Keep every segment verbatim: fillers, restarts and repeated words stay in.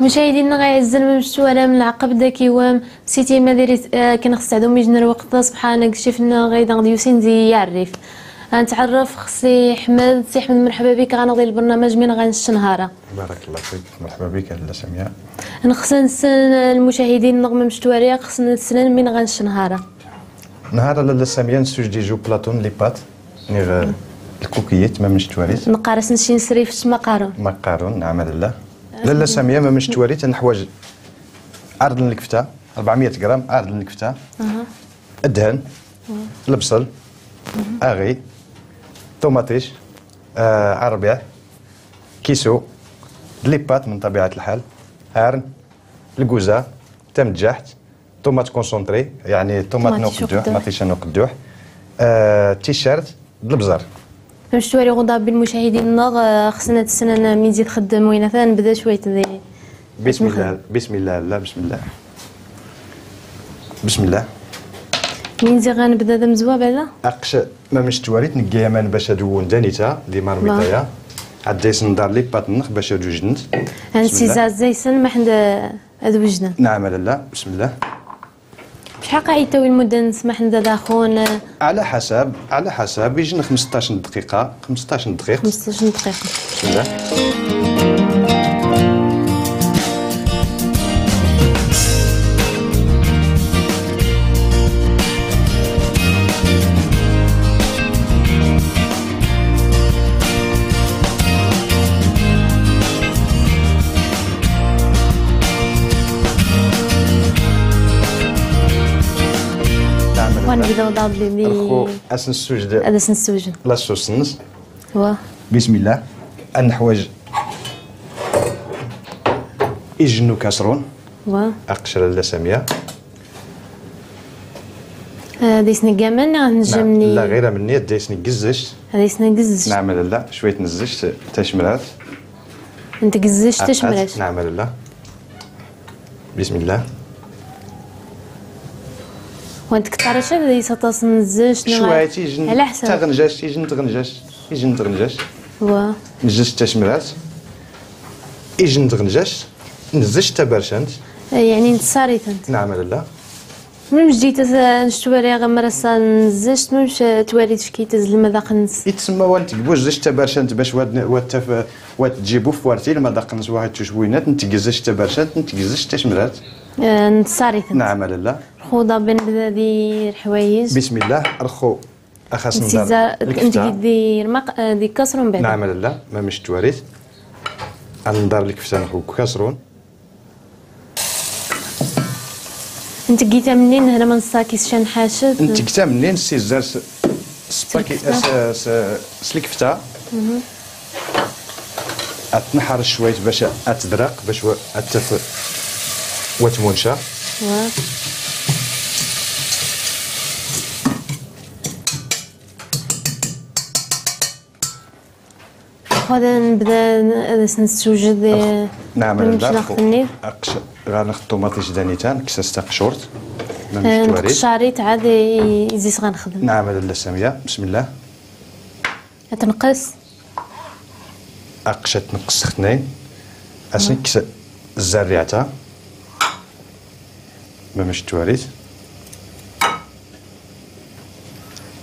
مشاهدينا غيعزن ممشتو على من العقب داكي وام سيتي ما ديري، آه، كنخص عدو ميجن الوقت صبحان كشفنا غيدا غدي يوسين زي يعرف. نتعرف خصي حمد، سي حمد مرحبا بك، غنوضي البرنامج من غنش نهارا. بارك الله فيك، مرحبا بك لاله سميه. نخصنا نسن المشاهدين نغمة مشتوارية، خصنا نسن من غنش نهارا. نهار لاله سميه نسوج دي جو بلاطون لي بات، نيغ الكوكيات ما مشتواريت. نقارس نشي نسري في السما قارون. ما قارون، نعم لاله. لاله سميه ما مشتواريت نحواج عرض الكفته، أربعمية غرام عرض الكفته. أها. الدهن، البصل، اغي، طوماطيش، آه، عربيع، كيسو، لي بات من طبيعة الحال، هارن، الكوزا، تمجحت، طوماط كونسونطري، يعني طوماط طوماط نوق الدوح، مطيشة نوق الدوح، آه، تيشيرت، البزار. باش تواري غوضا بالمشاهدين نغ، آه، خصنا تسنن مين زيد خدم وين ثان نبدا شوية ذي. بسم الله، بسم الله، لا، بسم الله. بسم الله. مين زي غنبدا ذا مزوا بعدا؟ أقش ما مش تواريت نقيا من باش أدون دانيتا دي مارميتايا. عديس ندار لي باتنخ باش أدو جنت. هنسي بسم الله. زاز زي سن ما حند أدو جنن. نعم، لا، لا، بسم الله. شحال قاعد يتاوي المدة نسمح ندى داخون؟ على حسب، على حسب، يجن خمسطاش دقيقة، خمسطاش دقيقة. خمسطاش دقيقة. بسم الله. تعمل وان هنا. بيضة وضع بلي. الخو أسن السوجد. هذا سن السوجد. لا صوص نص. واه. بسم الله. النحواج. يجنو كاسرون. واه. أقشر اللسامية. آه، ديسني كامل، آه، نجمني. لا، غير مني، ديسني قزشت. ديسني قزشت. نعمل لا، شوية نزشت تشمرات. انت قزشت تشمرات. نعمل لا. بسم الله. وانت كتعرف شنو اللي سطاس نزشت، نعم. شوية تيجن على حسب. تغنجشت، تيجن تغنجشت، تيجن تغنجشت. واه. نزشت تشمرات. يجن تغنجشت، نزشت تبرشنت. آه، يعني نتصاريت انت. نعمل لا. ميم جديت نشتواري غمرسا نزشت، ميمش تواري تشكيت زلمة داخل نس. يتسمى وانت تقبوز زشت تبرشنت باش واد، واد تف-، واد تجيبو فوارتي لما داخل نس واحد تشوينات، نتقزشت تبرشنت، نتقزشت تشمرات. آه، نتصاريت. نعم، لا، لا. خوضة بن بذا ذي الحوايج. بسم الله، رخو. أخاس ندار الكفتة. انت دير مق-، آه، دي كسرون بعدا. نعم، لا، لا، ما مش تواريت. ندار الكفتة نخو كسرون. نتقيتا منين هنا من الساكي شان حاشد؟ نتقيتا منين سيزار س-، سباكي، سلكفتة. س-، س-، سلكفتة. مهم. اتنحر شوية باش اتدرق، باش و-، اتف-، وتمونشا. واه. هذا نبدا ن-، نس-، نسوجد، آه، نعم، نمشي ناخذ النير. أقش-، غنخ الطوماطيش دانيتان، كساس تاع قشورت. ما آه، مشتواريش. نقشاريت عاد ي-، يزيس غنخدم. نعم، لاله سامية، بسم الله. تنقص. أقشة تنقص اثنين. أسنك س-، الزريعة. ما مش تواريت.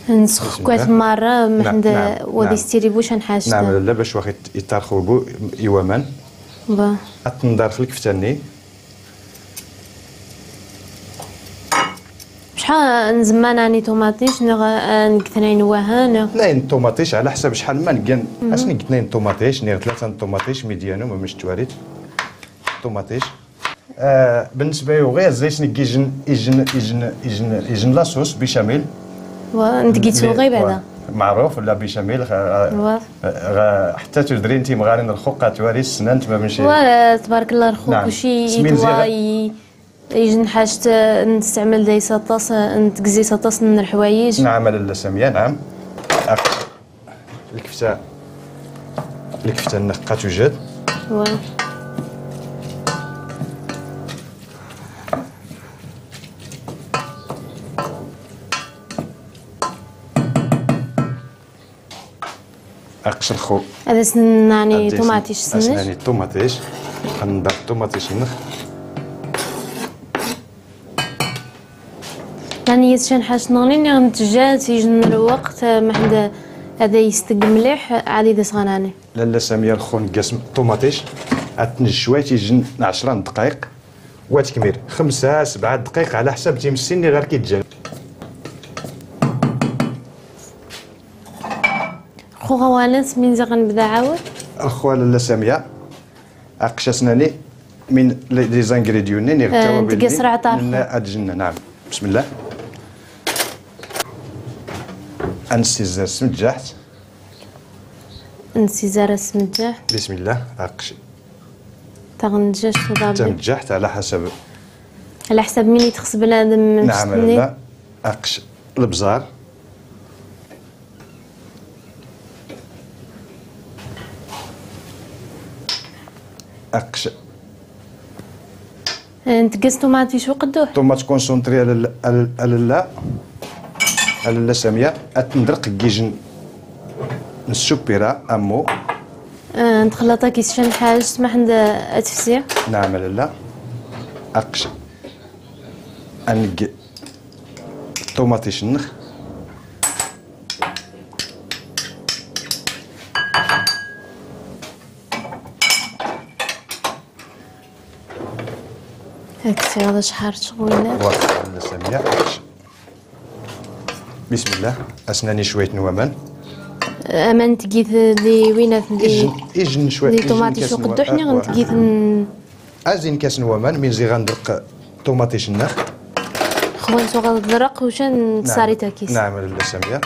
نسخ بسم كويس الله. مرة، ما نعم، عند نعم، ودي نعم. ستيري بوش نحاش نعم، ده. لا، باش واخد يتارخو بو يومان. با. اتندار خليك فتني. شحال نزمان اني طوماطيش، نغ-، آه، نقثنين وهان. لا، الطوماطيش على حسب شحال ما نقن. مم. اسني قثنين طوماطيش، نغ ثلاثة طوماطيش ميديانو، ما مش تواريت. طوماطيش. آه، بالنسبة يوغي، الزيت نقي يجن، يجن، يجن، يجن، يجن لاصوص بيشاميل. وا، نتقي تسوغي بعدا. معروف ولا بيشاميل، خ-، وا. غ-، حتى تدري انتي مغارين الخوق، تواري السنان، تما من شي. وا، تبارك الله الخوق، نعم. وشي سمين زي غ-، يدواي، يجن حاجة نستعمل داي سطاس، نتقزي سطاس من الحوايج. نعم، لاله سامية، نعم. الكفتة، الكفتة النقة توجد. واه. أقشر خو. هذا سناني طوماطيش سنش. سناني طوماطيش. Qenbeɣ ṭumaṭic-nneɣ. Nani yis-cen ḥac-nneɣ-nni, nniɣ ntejja-t, ijn lweqt, eh, meḥd ad yesteg mliḥ, eh, ɛad id-as ɣanani. Lalla Samiya, rxu neggas ṭumaṭic, ad t-nejj cwayt, ijn ɛecra n ddqayeq, wa tkmir xemsa, sebɛa ddqayeq, ɛla ḥsab timessin-nni ɣer k-iǧǧan. Rxu ɣawanes min ziɣ nbda ɛawed. Rxu a Lalla Samiya. Aqc asnani min les, les ingrédients-nni, neɣ eh, ttawabel-nni. Ntges rɛṭa. Ad jnna, naɛam. Bismillah. Ad nessizar s tmejjaḥt. Nessizar s tmejjaḥt. Bismillah. Aqc. Taɣ n tjaḥt tuḍabi. Tamejjaḥt, ɛla ḥsab. Ɛla ḥsab min itxes bnadem. Naɛam, lalla. Aqc lebẓar. Aqc. Eh, ntges ṭumaṭic uqedduḥ. Ṭumaṭ concentré a Lalla, a Lalla, a Lalla Samiya, ad t-ndreq g ijn n ssupira, ammu. Eh, ntxlaṭ-ak-is cen ḥaǧ, smaḥ-nn ad tefsi. Naɛam a lalla. Aqc. Ad negg ṭumaṭic-nneɣ. Ad k-teffiɣ d acḥal ccɣel. Wa, a Lalla Samiya. Bismillah. Asnani cwayt n waman. Aman tgit di winat di, ijn, ijn cwayt, di ijn ṭumaṭic uqedduḥ, niɣ tgit n Azin kas n waman, min ziɣ ad ndreq ṭumaṭic-nneɣ. Xwan tuɣ ad draq ucan. Naɛam. Tsarit-ak-is. Naɛam a Lalla Samiya.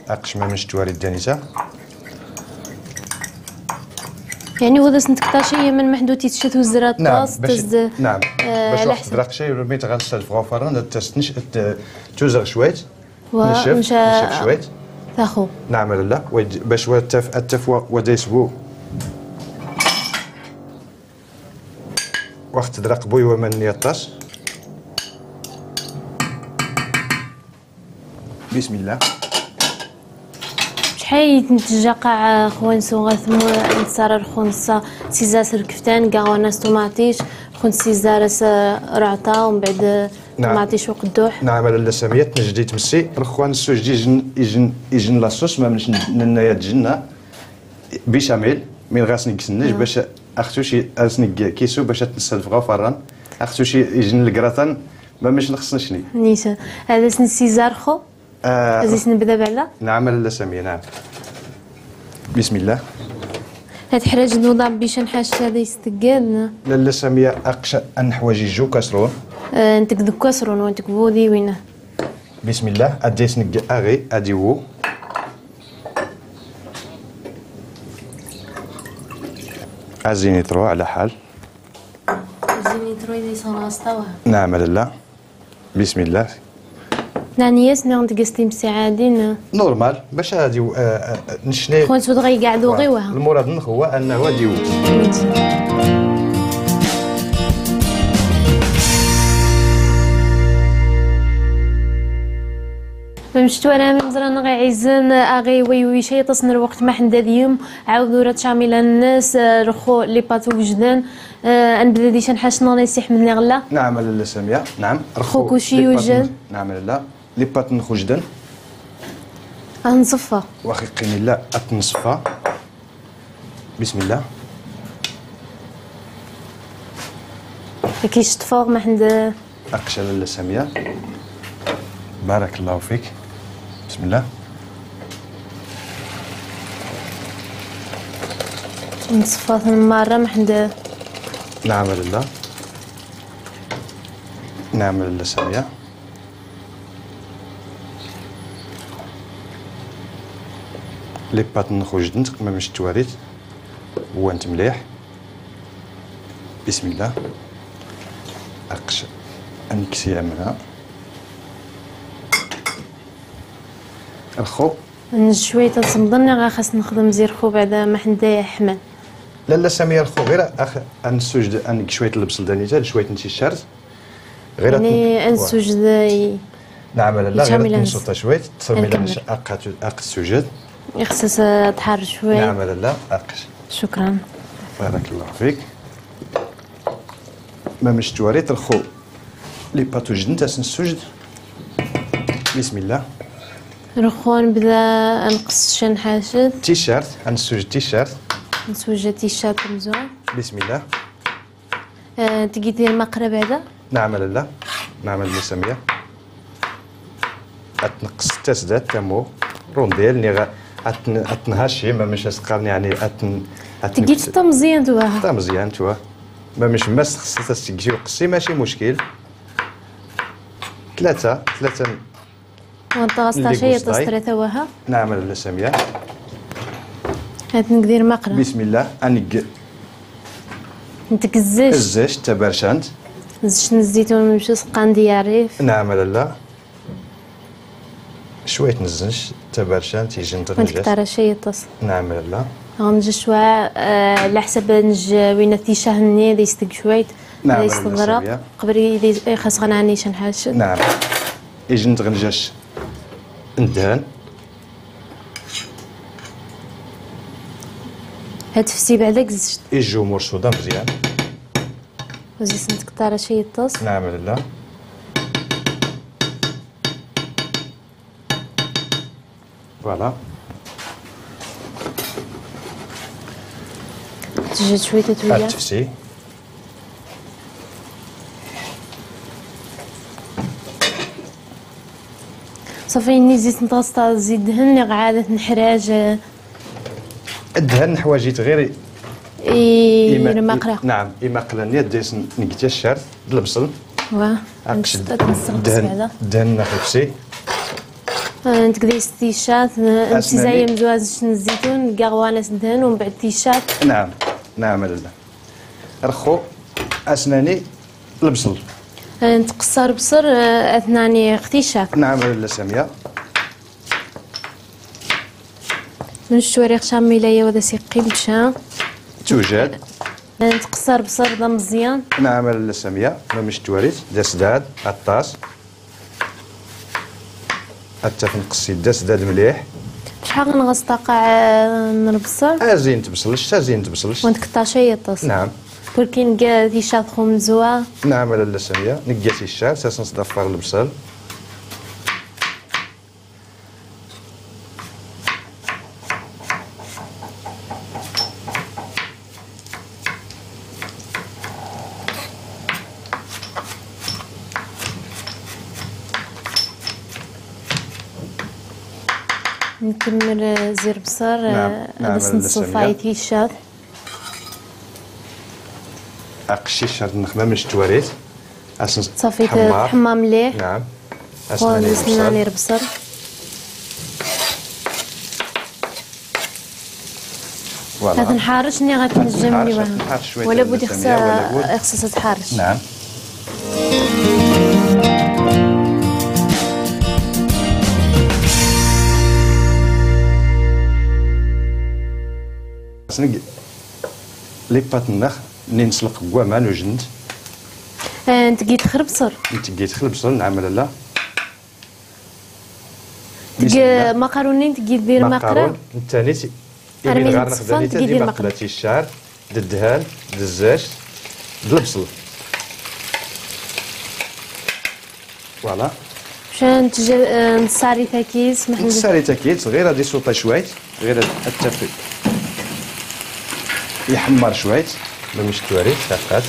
Aqc ma mnc twari ddanisa. Yeɛni, wad as-ntektaci, yeɛman meḥd ur titcet uzra. Naɛam, ṭṭas, bac, tazd-, naɛam. Eh, bac ɛla ḥsab. Tazd-, draq cay, mi tɣal s lfɣa ufarran, ad tas-, tnec-, ad t-, tuzɣ cwayt. Wa, tnecf, mca-, tnecf cwayt. Taxu. Naɛam a lalla, wa id-, bac wa taf-, ad taf wa, wa da yesbu. Wa ɣ-tdra qbuy waman-nni aṭas. Bismillah. Cḥal i tnttjaqaɛ xwansu ɣa tmur, nttṣarar xunṣṣa, s izar s lkeftan, gaɣ wanas ṭumaṭic, xunṣṣa s izar s rɛṭa, umbeɛd ṭumaṭic uqedduḥ. Naɛam a lalla Samiya, tnjdi tmssi, rxwan ssujdi ijn, ijn, ijn laṣuṣ, ma mnc n-, nna yad jnna. Bicamil, min ɣas neg snnj, bac axtuci, as neg kisu, bac ad t-nsalfɣ ɣa ufarran. Axtuci, ijn lgratan, ma mnc nxs nacni. Nisan. Ad as-nssizar xu? Ah, ad as-nbda bɛla? Naɛam a lalla Samiya, naɛam. Bismillah. Ad ḥraǧ nuḍa bic ad nḥac ad yesteggad. Lalla Samiya, aqc ad nḥwaǧ ijju kasrun. Ah, nteg deg kasrun, wa nteg bu diwin. Bismillah, ad as-neg aɣi, ad iwu. Azin itru ɛla ḥal. Azin itru, i d-iṣan ɣas ṭawha. Naɛam a lalla. Bismillah. Nani-as, nniɣ-n tgest imsiɛadin. Normal, bac ad iw-, eh, eh, necni. Xwan sud ɣa iqɛed uɣiwa. Lmurad-nneɣ huwa annahu ad iw-. Mamc twalam imẓra-nneɣ iɛizzen, aɣi wa iwica aṭas n lweqt ma ḥend ad yum, ɛawed ura tcamila-nnes, rxu les pâtes wejden, eh, ad nbda di canḥac-nneɣ n Si Ḥmed neɣ la? Naɛam a lalla Samiya, naɛam. Rxu kuci yujjen. Naɛam a lalla. Les pâtes-nneɣ wejden. Ad nṣeffa. Wa ɣ-iqqim illa ad t-nṣeffa. Bismillah. Ad k-icṭef ma ḥend. Aqc a lalla Samiya. Barakallahu fik. Bismillah. Nṣeffa-ten merra ma ḥend. Naɛam a lalla. Naɛam a lalla Samiya. Les pâtes-nneɣ wejdent, ma mc twarit, wwant mliḥ. Bismillah. Aqc ad nekkes yamna. Rxu. Nj cwayt ad semḍen, neɣ xas nexdem zi rxu beɛda ma ḥend iḥman? Lalla Samiya, rxu ɣir ax-, ad nessujed, ad negg cwayt n lebṣel d anita, d cwayt n ticcert. Ɣir ad, yani, ad nessujed i. Naɛam a lalla, ɣir ad nsuṭa cwayt, tṣermi lana aqat, aqat sujed. Ixsas ad tḥar cwayt. Naɛam a lalla, aqat. Cukran. Barakallahu fik. Mamec twarit, rxu. Lipat ujden-t, as-nsujed. Bismillah. Rxu, nbda nqes ccan ḥacet. Ticcert, as-nsujed ticcert. Nsujed ticcert mzun. Bismillah. Eh, tgid dir maqra bɛda? Nɛam a lalla. Nɛam a lalla Samia. At-nqes tasdat tamu, rundil, niɣ at-, at-nhaci, mamec as-qqaren, yaɛni, at-, at-, tgid tamẓyant wa. Tamẓyant wa. Mamec mass txess as-tgid uqessi, maci muckil. Tlata, tlata. Wa ntaɣ-as taca iṭas tlata waha. Nɛam a lalla Samia. Ad-neg dir maqra. Bismillah, ad-neg. Nteg zzec. Zzec, tabarcant. Zzec n zzitun, mamec as-qqaren di yarif. Nɛam a lalla. Cwayt n zzec, tabarcant, ijn-t ɣ-njac. Wa nteg taca iṭas. Nɛam a lalla. Ɣ-njac cwa, eh, ɛla ḥsab njac win ticcah-nni, ad-isteg cwayt. Nɛam a lalla Samia. Ad-isteḍraq, qbel ad-ixas ɣ-nɛani ccan ḥacet. Nɛam. Ijn-t ɣ-njac. Ndhan. Ad-tefsi bɛda gzect. Ijumur suda mzyan. Uzis nteg taca iṭas. Nɛam a lalla. Voilà. Tjid cwayt a twiya. Ad-tefsi. Ṣafi, nni zzit n tɣest, zzit ddhen, niɣ ɛad ad t-neḥraǧ? Ddhen neḥwaǧ-it ɣir i, i, i maqra. Nɛam, i maqra-nni, ad-d-as-neg ticcert d lebṣel. Wa, aqc ddhen, ddhen n axifsi. Eh, nteg dis ticcert, n-, nsiza-yi mzwazec n zzitun, ggaɣ wa nas ddhen, u mbeɛd ticcert. Nɛam, nɛam a lalla. Rxu, as-nani lebṣel. Eh, ntqeṣṣa lebṣel, eh, ad-t-nani ɣ ticcert. Nɛam a lalla Samia. Mnec twari ɣ-camilaya wa d-as-iqqim bca. Tujad. Eh, ntqeṣṣa lebṣel d amẓyan. Nɛam a lalla Samia, mamec twarit, d asdad, aṭas. Ad-taf nqessi-d asdad mliḥ. Cḥal ɣ-nɣeṣ ṭṭaqa, eh, n lebṣel? Azin tbṣlect, azin tbṣlect. Wa nteg taca iṭas. Nɛam. Purkin ga ticcert xumzwa. Nɛam a lalla Samia, negga ticcert, as-nsḍafar lebṣel. Nkemmel, eh, zi lebṣel, eh, nɛam, nɛam, ad as-nṣufay ticcert. Aqcic ar nxdem mamec twarit. Ṣafi, tḥemma mliḥ. Nɛam. As-nani lebṣel. Voilà. Ad nḥarec niɣ ad nḥarec cwayt. Wala bud ixṣa-, ixṣa-s ad tḥarec. Nɛam. As-neg lipat-nneɣ. Nni nslq g waman ujn-t. Eh, ntgit x lebṣel. Ntgit x lebṣel, nɛam a lalla. Tg-, maqarun-nni ntgit di lmaqra. Maqarun, ntani s-, armi ntsfan ntgit di lmaqra. Ticcert, d ddhan, d zzec, d lebṣel. Voilà. Chan tj-, eh, ntsari takit, ma ḥna ntsari takit, ɣir ad isuṭa cwayt, ɣir ad, ad taf iḥemmar cwayt, mamec twarit, taqqat.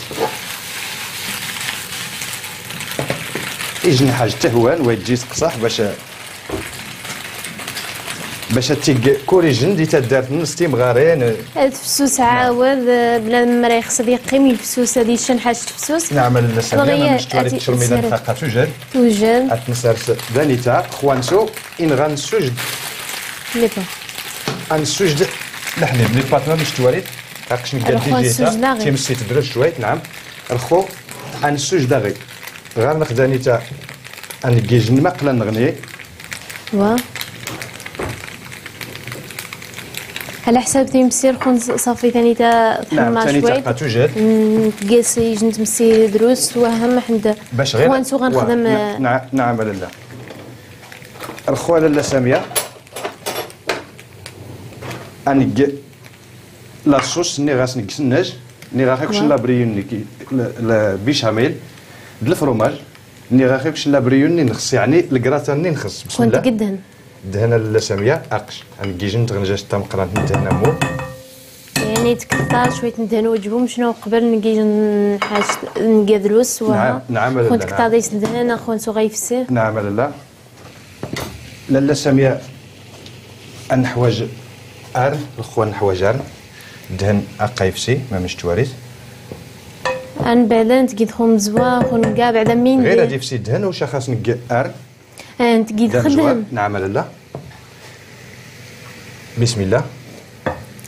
Ijn ḥaǧ tehwan, wa ijj iseqṣaḥ, bac Bac ad tig kur ijn di taddart-nnes timɣarin. Ad tefsus ɛawed, eh, bnadem mara ixṣ ad iqqim yefsus, ad icn ḥaǧ tefsus. Nɛam a lalla Samia, mamec twarit tcermida n taqqa tujad. Tujad. Ad t-nsers d anita, xwansu, inɣa ad nssujed. Lipat. Ad nssujed leḥlib, lipat mamec twarit. Aqc negga d ijita, timessit drus cwayt, nɛam. Rxu, ad nssujed aɣi. Ɣar nxd anita, ad neg ijn maqla nɣni. Wa. Ɛla ḥsab timsi rxu ṣafi tanita tḥemma cwayt. Nɛam, tanita tujad. Mm, tgis ijn tmsi drus, wa ḥmd. Bac ɣir xwansu ɣa nxdem, nɛam a lalla. Rxu a lalla Samia. Ad neg la sauce-nni ɣas neg s nnaj. Nniɣ-aɣ-ak cen la briyun-nni ki-, la, la bichamel, d lefromaj. Nniɣ-aɣ-ak cen la briyun-nni nxeṣṣ, yeɛni lgratan-nni nxeṣṣ. Bsmillah. Ddhen a lalla Samia, aqc. Ad nggij n tɣenjajt tameqqrant n ddhen ammu. Yeɛni tktar cwayt n ddhen wejbum, cnu qbel nggij n ḥaǧt, nggij d lus, wa. Nɛam, nɛam a lalla, nɛam. Knt tktar deg-s ddhen, a knt uɣa ifsi. Nɛam a lalla. Lalla Samia, ad nḥwaǧ arn, lxu ad nḥwaǧ arn. Ddhen aqqa ifsi, ma mec twarit. Ad nbɛda, ntgi d xumzwa, xu nqqa bɛda min. Ɣir ad ifsi ddhen, uca xas nqqa arn. Ntgi d xedhem. Nɛam a lalla. Bismillah.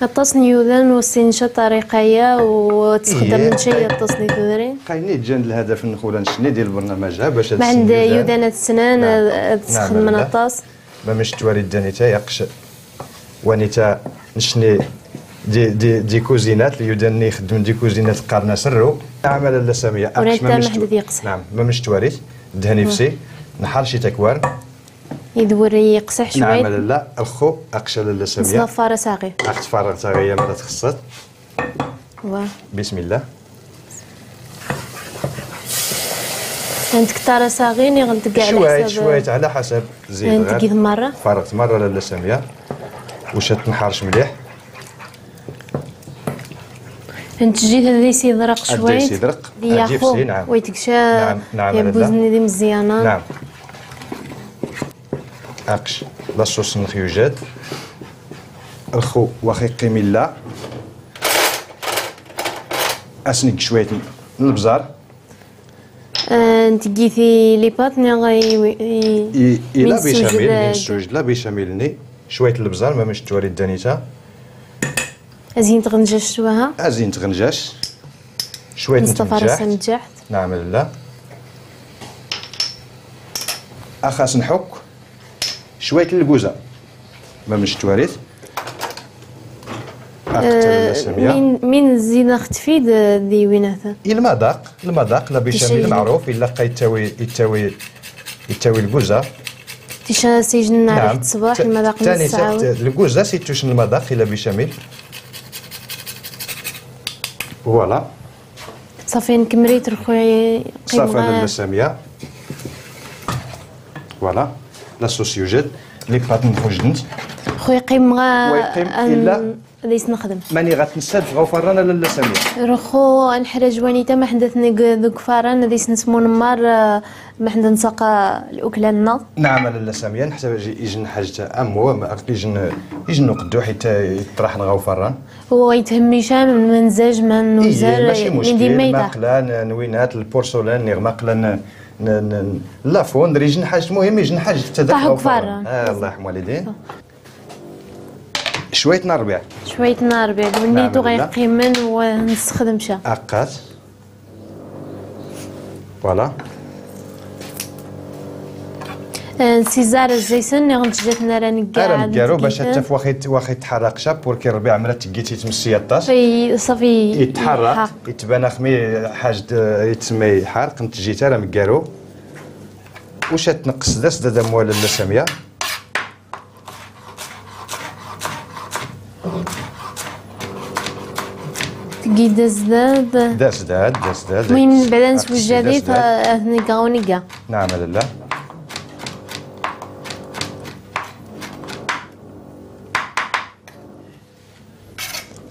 Aṭas n yudan ur ssinen ca ṭṭariqa-ya, u ttxeddmen ca i aṭas n tudrin. Qayni ǧǧan lhadaf-nnex ula n cni di lbernamaj-a bac ad ssnen yudan. Maɛna yudan ad ssnen, ad, ad sxedmen aṭas. Ma mec twarit ddhen-ita, yaqc wanita n cni di, di, di kuzinat, lyudan-nni ixeddmen di kuzinat qqaren-as rru. Nɛam a lalla Samia, aqc ma mec twarit. Nɛam, ma mec twarit, ddhen ifsi, nḥerc-it akwar. Idwir yeqseḥ cwayt. Nɛam a lalla, lxu, aqc a lalla Samia. Nettḍafar asaɣi. Ad ɣ-tfarreɣ taɣi amar ad txeṣṣeḍ. Wa. Bismillah. Ad ntktar asaɣi, niɣ ntga ɛla ḥsab. Cwayt, cwayt, ɛla ḥsab. Zid ɣer. Ad ntgit merra. Farreɣ-t merra a lalla Samia. Uca ad t-nḥerc mliḥ. Ntjjit ad is-iḍreq cwayt. Ad is-iḍreq. Ad yafsi, nɛam. Wa itgca. Nɛam, nɛam a lalla. Yabbuzen d imezyanen. Nɛam. Aqc, la sauce-nnex yujad. Lxu, wax iqqim illa. As-neg cwayt n lebẓar. Ah, ntgit i les pâtes niɣ i, i, i, i la béchamel, mi nessewjed la béchamel-nni. Cwayt n lebẓar, ma mec twarit ddhen-ita. Azin tɣenjact waha. Azin tɣenjact. Cwayt n tneǧǧaḥt. Nɛam a lalla. Ax as-nḥukk cwayt n lguza. Ma mec twarit. Aqt a lalla Samia. Min, min zid ax-tfid, eh, d winata. I lmadaq, lmadaq, la béchamel maɛruf, illa qa ittawi, ittawi, ittawi lguza. Tican s-ijn nɛrif ṣṣbaḥ, lmadaq n ṣṣaɛa. Lguza s-ittucn lmadaq i la béchamel. Voilà. Ṣafi nkemmel-it lxu. Ṣafi a lalla Samia. Voilà. La sauce yujad. Les pâtes-nnex wejden-t. Lxu iqqim ɣa. Wa iqqim illa. Ad is-nexdem. Mani ɣa t-nessad ɣa ufarran a lalla Samia. Lxu ad neḥraǧ wanita ma ḥend ad t-neg deg ufarran, ad is-nsmunmar, eh, ma ḥend ad nṣaq, eh, lukla-nneɣ. Nɛam a lalla Samia, neḥsab ijn ḥaǧt ammu, ijn, ijn uqedduḥ iṭṭraḥn ɣa ufarran. Wa ithemmic am lmenzaj ma nuzar. Iye, maci muckil, lmaqla n winat, lpursulan, niɣ maqla n, n, n, la fondre, ijn ḥaǧt muhim, ijn ḥaǧt tadakra. Ṭaḥ ufarran. Ah, Allah yerḥem walidin. Cwayt n rrbiɛ. Cwayt n rrbiɛ, d wennit ur ɣa iqqimen u ad nessexdem ca. Aqqat. Voilà. Eh, nsizzar zzayt-nni, ur ntjja-ten ara neggaru. Ara neggaru, bac ad taf wax it-, wax itḥarraq ca, purki rrbiɛ mra tgit itmessi aṭas. Ay, ṣafi. Itḥarraq, itban ax mi ḥaǧ d, itsemma iḥarq, ntjjit ara meggaru. Uca tneqqes d asdad ammu a lalla Samia. Tgi d asdad. D asdad, d asdad. Muhim, bɛda neswejjad-it, ad t-negga u negga. Nɛam a lalla.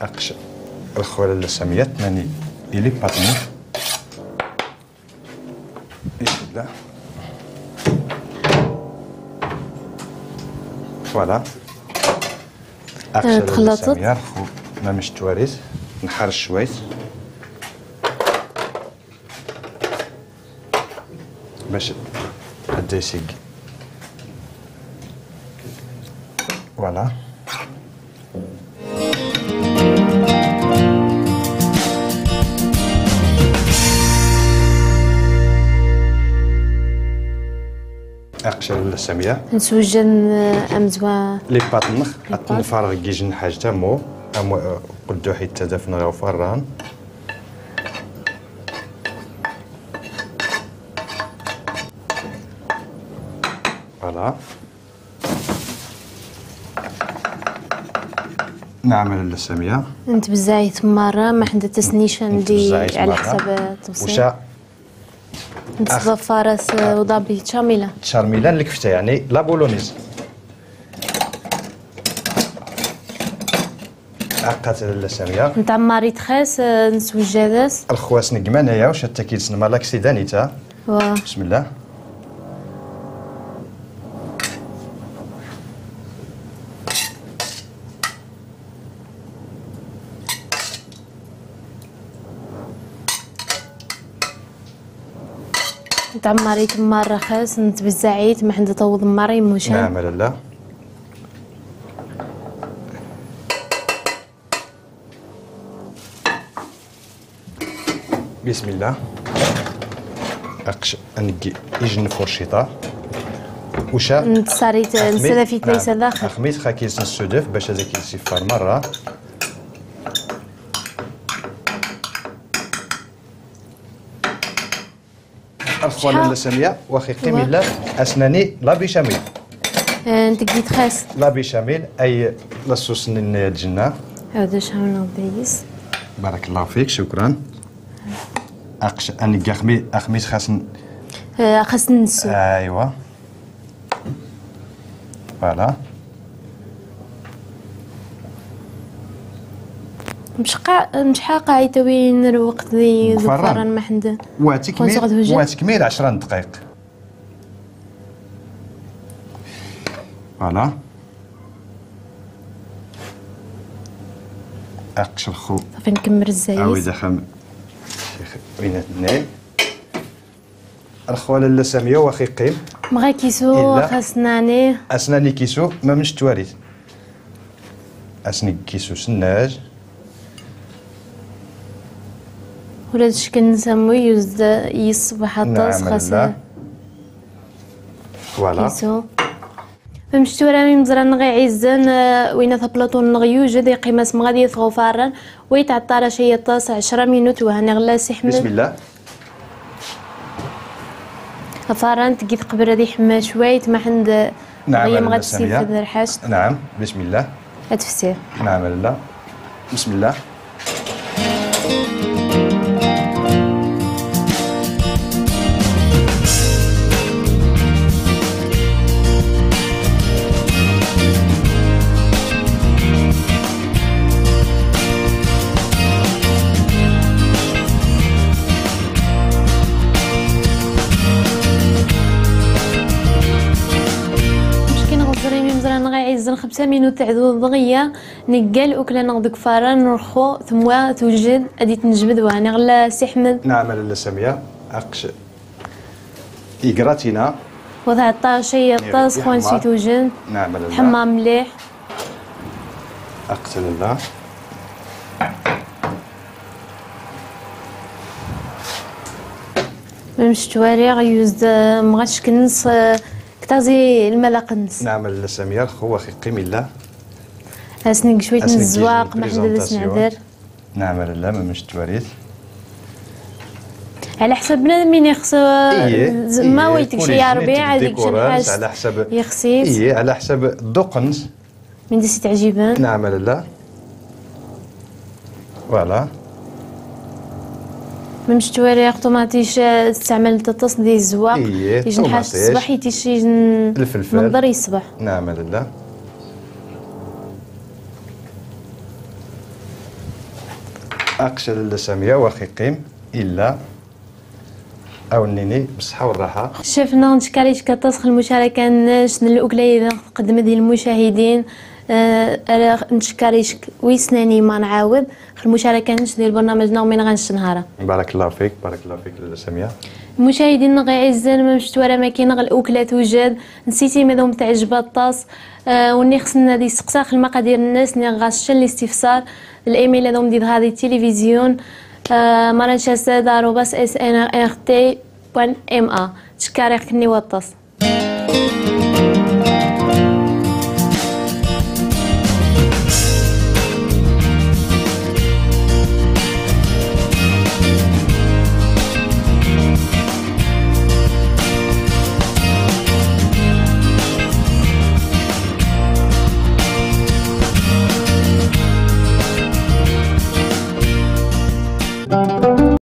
Aqc, lxu a lalla Samia, tmani ili patni. Bismillah. Voilà. Aqc a lalla Samia, lxu ma mec twarit, nḥerc cwayt. Bac ad isig. Voilà. Aqc a lalla Samia. Neswejjad, eh, amezwa. Les pâtes-nnex, ad ten-nfarreɣ deg ijnḥaǧ tammu, ammu, eh, qedduḥ ittadaf-nneɣ ɣa ufarran. Voilà. نعم لالا سامية. نتبزعيت مرة ما حدا تسنيش عندي على حسب التفصيل. وشا نتضفرت وضابي تشاميلة. تشارميلة الكفتة يعني لا بولونيز. عقات لالا سامية. نتعمري تخاس، آه، نسوجادات. الخواس نقمان يا وش التكيل سنما لاكسيدانيتا. واه. بسم الله. نتعمريت مرة خاس، نتبزعيت ما حدا طوض مري موشان. نعم لالا. بسم الله. اقش انقي اجن فرشيطة. وشا نتصاريت أخمي-، نسلفيت نعم. ليس داخل. اخميت خاكيس نسودف باش هذا كيس يفار مرة. الخوالة شحال؟ اللسانية واخي قيمي لا اسناني لا بيشاميل. آه، انت قلت خاس. لا بيشاميل، اي لا صوص نين الجنة. هذا شحال نضيس؟ بارك الله فيك، شكرا. اقش انقي اخمي، اخمي خاصن. آه، خاصن نسو. ايوا. فوالا. مش قا-، مش حاقة عيتوين الوقت ذي مفرن. مفرن ما حد. واتكميل، واتكميل عشرة دقايق. فوالا. اقش الخو. صافي نكمل الزايد. عاود اخم. وين اثنين؟ الخوالة اللسامية واخي قيم. مغا كيسو، إلا خاصناني. أسناني كيسو، ما منش تواريت. أسني كيسو سناج. ولا تشكل نسمو يزد يصبح نعم الطاس خاصنا. فوالا. كيسو. فمشتو راني مزران نغي عزن، آه، وين ثبلطون نغي يوجد يقيم اسم غادي يثغو فارن. ويتعطى راه شي يطاس عشرة مينوت وهاني غلا سي حمد. بسم الله. فارنت قيت قبل هذه حما شوية ما حند. نعم، غيم غتسير في الرحاش. نعم، بسم الله. هتفسير. نعم، لا. بسم الله. مشكين غزرين مزران غيعزن خمسة مينوت تعدو ضغية نقال وكلا نغدك فارا نرخو ثم توجد ادي تنجبد واني غلا سي حمد. نعم لالا سامية اقش. إيقراتينا. وتعطى شي يطاس خوان سيتوجن. نعم لالا. حمام مليح. اقتل الله. مش تواري غيوز د-، مغاش كنس، آه، كتازي الملق نس. نعم لالا سامية خو اخي قيم الله. اسنق شوية من الزواق ما حدا نعذر. نعم لالا ما مش تواريت. على حسب بنادم مين يخص. إيه، زعما إيه، ويتك شي عربي عادي على حسب يخصيت. إيه، على حسب الدقنس. من دي تعجبان. نعم لالا. فوالا. ممش تواري طوماطيش تستعمل تتص دي الزواق. إيه، يجن حاجة الصباح يتيش يجن الفلفل. منظر يصبح. نعم لالا. اقشل اللسامية واخي قيم الا. اونيني بالصحة والراحة. شفنا نشكريش كتصخ المشاركة نش نلوك لي قدم دي المشاهدين. آه، نشكريش ويسناني ما نعاود المشاركة نش دي البرنامج نومين غنش نهارا. بارك الله فيك، بارك الله فيك لالا سامية. المشاهدين غيعزن ما مشتوى راه ما كاين غير الاكلات وجد. نسيتي ماذا متعجبة الطاس. آه، وني خصنا دي سقساخ المقادير الناس ني غاش الاستفسار. الايميل هذا مدي هذه التلفزيون. آه، مرنشاسد آروباس اس ان ار تي بوان ام ا. تشكاري خكني وطاس.